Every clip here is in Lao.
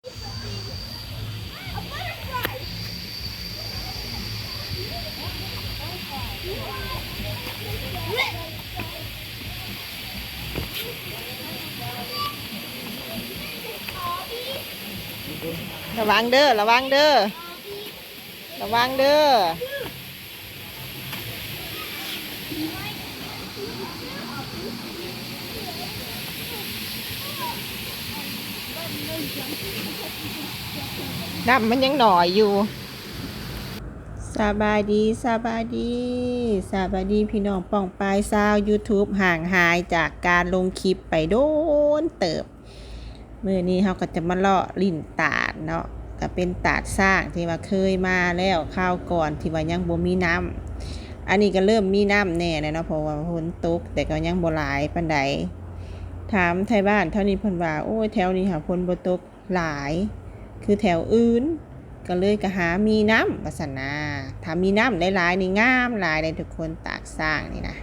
ລະວັງເດີ້ ລະວັງເດີ້ ລະວັງເດີ້. ນ້ຳມັນຍັງໜ້ອຍຢູ່. ສະບາຍດີ ສະບາຍດີ ສະບາຍດີພີ່ນ້ອງປ້ອງປາຍຊາວຢູທູບ ຫ່າງຫາຍຈາກການລົງຄລິບໄປໂດນເຕີບ. ມື້ນີ້ເຮົາກໍຈະມາເລາະຫຼິ້ນຕາດເນາະ ກໍເປັນຕາດຊ້າງທີ່ວ່າເຄີຍມາແລ້ວຄາວກ່ອນ ທີ່ວ່າຍັງບໍ່ມີນ້ຳ. ອັນນີ້ກໍເລີ່ມມີນ້ຳແດ່ແລ້ວເນາະ ເພາະວ່າຝົນຕົກ ແຕ່ກໍຍັງບໍ່ຫຼາຍປານໃດ. ຖາມໄທບ້ານແຖວນີ້ ເພິ່ນວ່າ ໂອ້ຍ ແຖວນີ້ຫາຝົນບໍ່ຕົກຫຼາຍ ຄືແຖວອື່ນ ກໍເລີຍກໍຫາມີນ້ຳວ່າຊັ້ນນາ. ຖ້າມີນ້ຳຫຼາຍໆນີ້ງາມຫຼາຍເດ້ທຸກຄົນ ຕາດຊ້າງນີ້ນະ.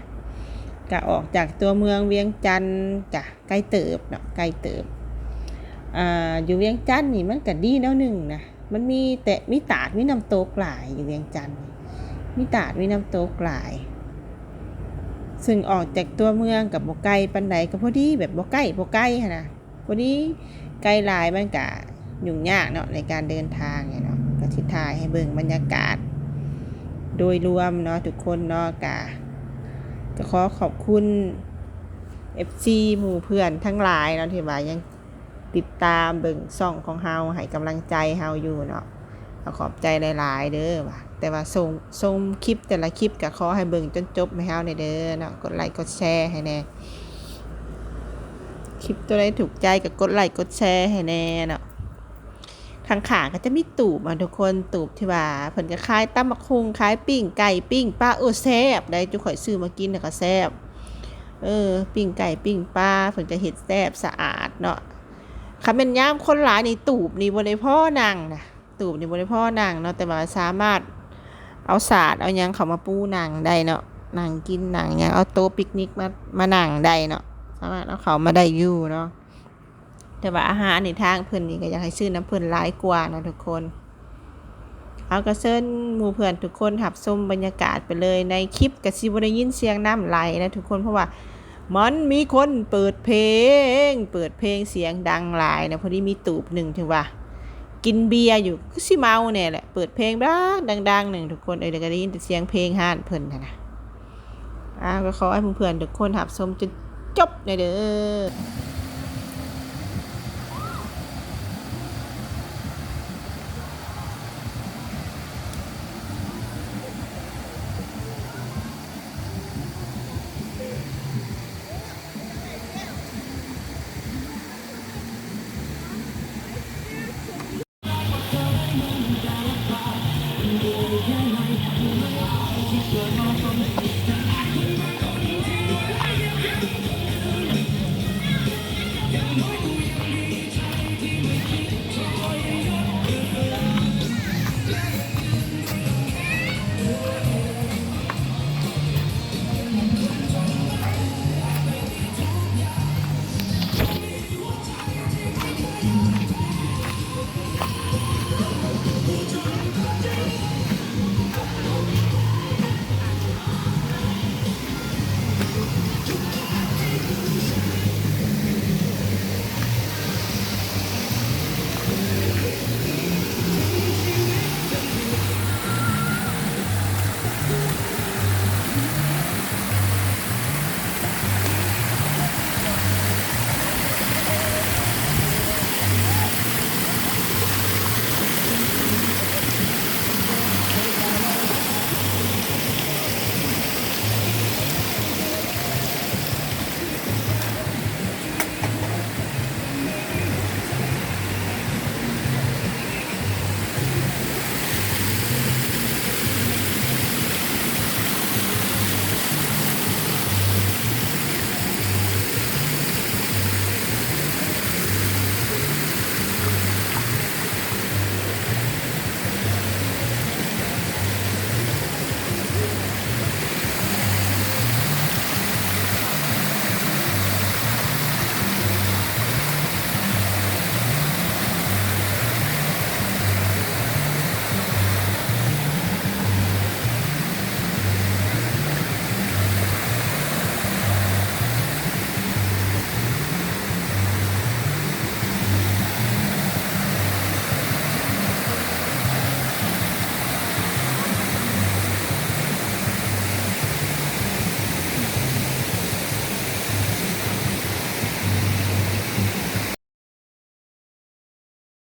ກໍອອກຈາກຕົວເມືອງວຽງຈັນ ກະ ໄກເຕີບເນາະ ໄກເຕີບ. ອ່າ ຢູ່ວຽງຈັນນີ້ມັນກະດີແນວໜຶ່ງນະ ມັນມີແຕ່ ມີຕາດ ມີນ້ຳຕົກຫຼາຍ ຢູ່ວຽງຈັນ ມີຕາດ ມີນ້ຳຕົກຫຼາຍ. ເຊິ່ງອອກຈາກຕົວເມືອງກໍບໍ່ໄກປານໃດ ກໍພໍດີ ແບບບໍ່ໃກ້ບໍ່ໄກຫັ້ນນະ ພໍດີ. ໄກຫຼາຍມັນກະຫຍຸ້ງຍາກເນາະ ໃນການເດີນທາງນີ້ເນາະ. ກໍຊິຖ່າຍໃຫ້ເບິ່ງບັນຍາກາດໂດຍລວມເນາະ ທຸກຄົນເນາະ. ກະ ກໍຂໍຂອບຄຸນເອັຟຊີ ໝູ່ເພື່ອນທັງຫຼາຍເນາະ ທີ່ວ່າຍັງຕິດຕາມເບິ່ງຊ່ອງຂອງເຮົາ ໃຫ້ກຳລັງໃຈເຮົາຢູ່ເນາະ. ກໍຂອບໃຈຫຼາຍໆເດີວ່າ ແຕ່ວ່າຊົມ ຊົມຄລິບແຕ່ລະຄລິບກໍຂໍໃຫ້ເບິ່ງຈົນຈົບໃຫ້ເຮົາແດ່ເດີເນາະ. ກົດໄລກົດແຊໃຫ້ແດ່ ຄລິບຕົວໃດຖືກໃຈກໍກົດໄລກົດແຊໃຫ້ແດ່ເນາະ. ທາງຂ້າງກໍຈະມີຕູບ ອາ ທຸກຄົນ ຕູບທີ່ວ່າເພິ່ນກໍຂາຍຕຳບັກຫຸ່ງ ຂາຍປີ້ງໄກ່ປີ້ງປາ. ເອີ ແຊບໄດ໋ ຈຸຂ້ອຍຊື້ມາກິນແລ້ວກໍແຊບ. ເອີ ປີ້ງໄກ່ປີ້ງປາ ເພິ່ນກໍເຮັດແຊບສະອາດເນາະ. ຄັນແມ່ນຍາມຄົນຫຼາຍນີ້ ຕູບນີ້ບໍ່ໄດ້ພໍນັ່ງນະ ຕູບນີ້ບໍ່ໄດ້ພໍນັ່ງເນາະ ແຕ່ວ່າສາມາດເອົາສາດເອົາຫຍັງເຂົ້າມາປູນັ່ງໄດ້ເນາະ ນັ່ງກິນນັ່ງຫຍັງ ເອົາໂຕປິກນິກມາ ມານັ່ງໄດ້ເນາະ ສາມາດເອົາເຂົ້າມາໄດ້ຢູ່ເນາະ. ແຕ່ວ່າອາຫານນີ້ ທາງເພິ່ນນີ້ກໍຢາກໃຫ້ຊື້ນຳເພິ່ນຫຼາຍກວ່າເນາະທຸກຄົນ. ເຮົາກໍເຊີນໝູ່ເພື່ອນທຸກຄົນຮັບຊົມບັນຍາກາດໄປເລີຍ. ໃນຄລິບກໍຊິບໍ່ໄດ້ຍິນສຽງນ້ຳໄຫຼນະທຸກຄົນ ເພາະວ່າມັນມີຄົນເປີດເພງ ເປີດເພງສຽງດັງຫຼາຍນະ. ພໍດີມີຕູບໜຶ່ງທີ່ວ່າກິນເບຍຢູ່ ຄືຊິເມົາແນ່ແຫຼະ ເປີດເພງດັງໆໜຶ່ງທຸກຄົນເອີຍ ແລ້ວກໍໄດ້ຍິນແຕ່ສຽງເພງຮ້ານເພິ່ນຫັ້ນນະ. ອາ ກໍຂໍໃຫ້ເພື່ອນໆທຸກຄົນຮັບຊົມຈົນຈົບແດ່ເດີ.